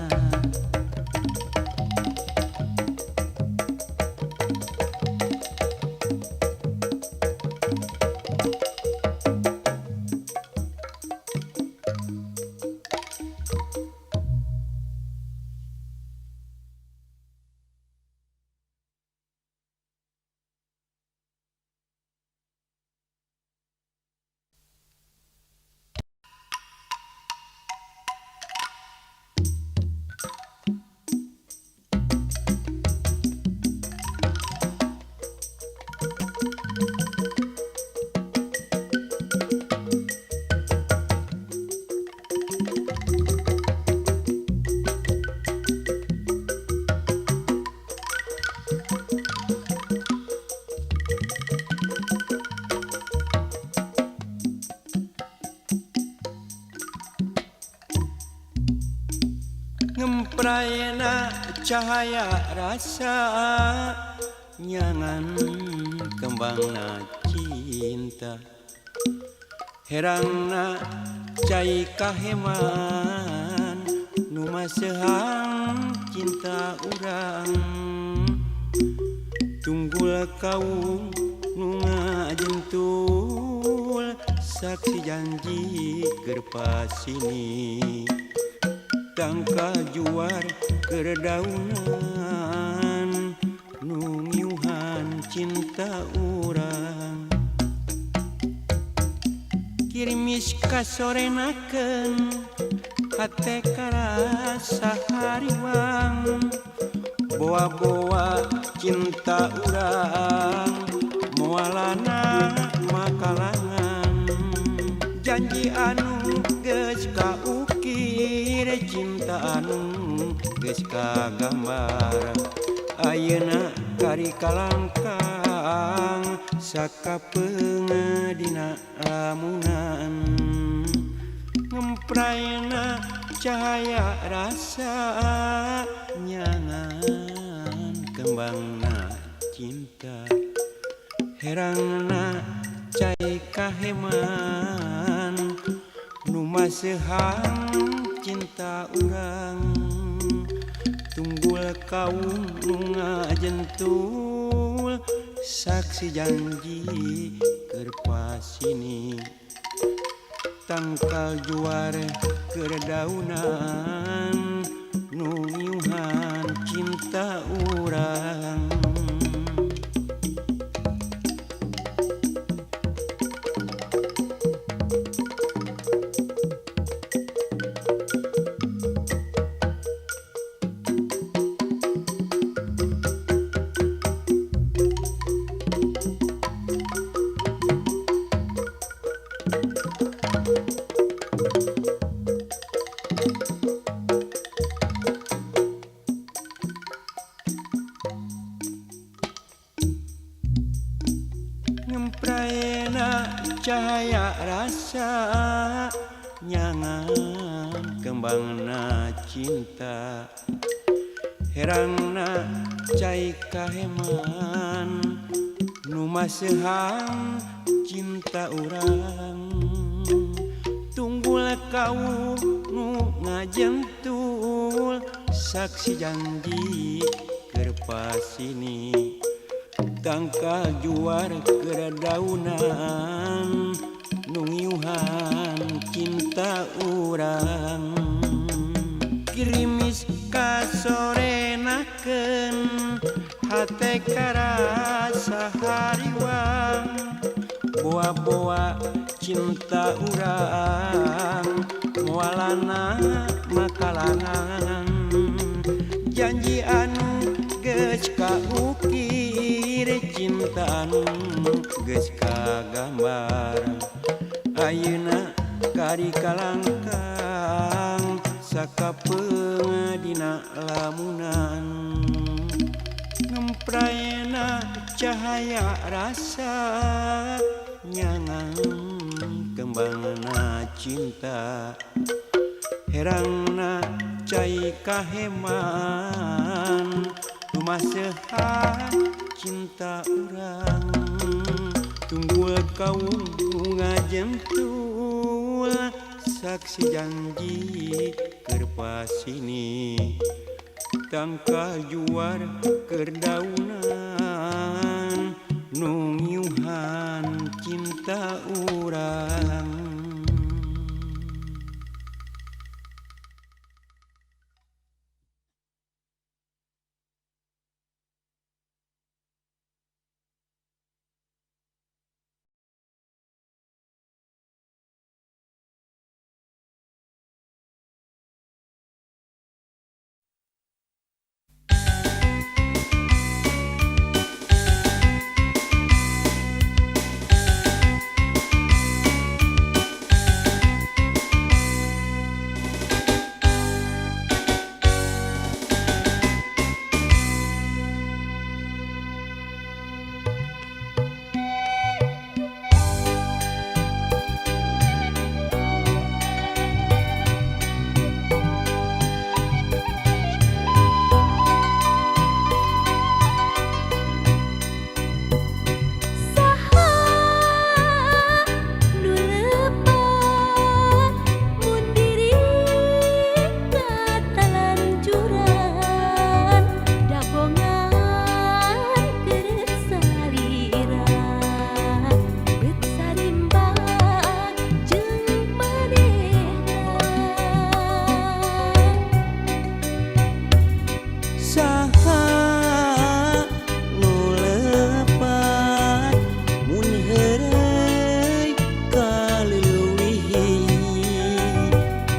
Ngemprayna cahaya rasa nyangan kembangna cinta herangna cai kaheman nu masehang cinta urang tunggul kaum nu ngajentul saksi janji keur pasini tangka juar keur daunan nu ngiuhan cinta urang kirimis kasorenakeun hate karasa hariwang boa-boa cinta urang moalana makalangan janji anu geus kaukir cinta anu geus kagambar ayeuna kari kalangkar Kalangkang sakapeung dina lamunan ngemprayna cahaya rasa nyangan kembangna cinta herangna cai kaheman nu maseuhang cinta urang tunggul kaum nu ngajentul saksi janji keur pasini tangkal juare keur daunan nu ngiuhan cinta urang. Ngemprayna cahaya rasa nyangan kembangna cinta herangna cai kaheman nu maseuhang cinta urang tunggul kaum nu ngajentul saksi janji keur pasini tangkal juar keur daunan nu ngiuhan cinta urang girimis kasorenakeun hate karasa hariwang boa-boa cinta urang moalana makalangan janji anu geus kaukir cinta anu geus kagambar ayeuna kari kalangkang sakapeung dina lamunan ngemprayna cahaya rasa nyangan kembangna cinta herangna cai kaheman nu maseuhan cinta urang tunggul kaum nu ngajentul saksi janji keur pasini tangkal juar keur daunan nu ngiuhan cinta urang.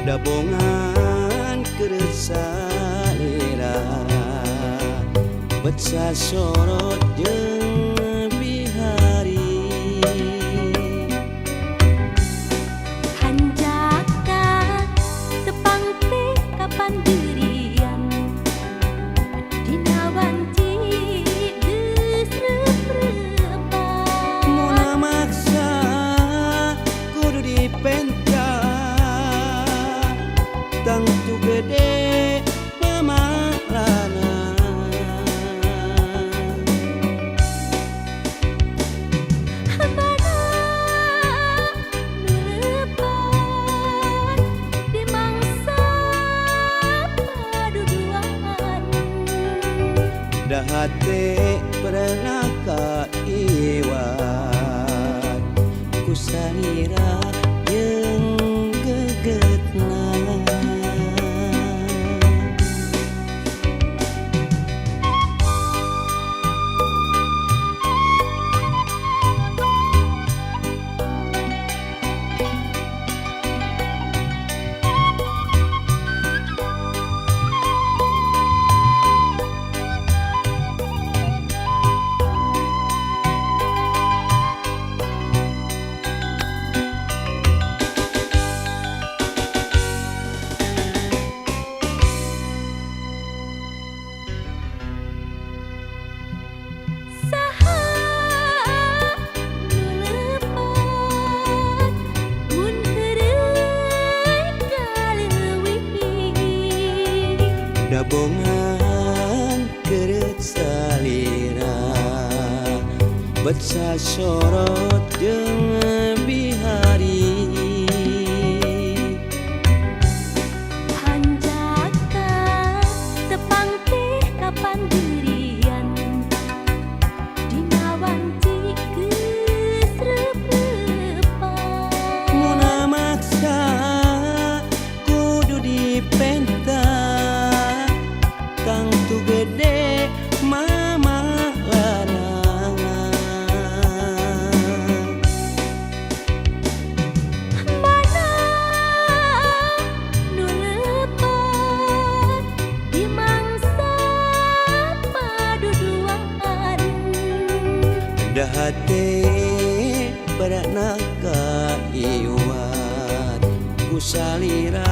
Dabongan kersalira betsa sorot jeung bihari hanjaka tepang teh kapan dirian dina wanci geus repreuan. Hate pernah ka iwat ku salira jeung gegetna. Saha nu lepat mun heureuy kaleuwih. Dabongan keret salira bet sasorot jeung bihari. Hanjaka tepang teh kapandirian dina wanci geus reup-reupan. Muna maksa kudu dipenta tangtu gede mama larangan. Mana nu lepat di mangsa paduduaan. Da hate pernah ka iwat ku salira.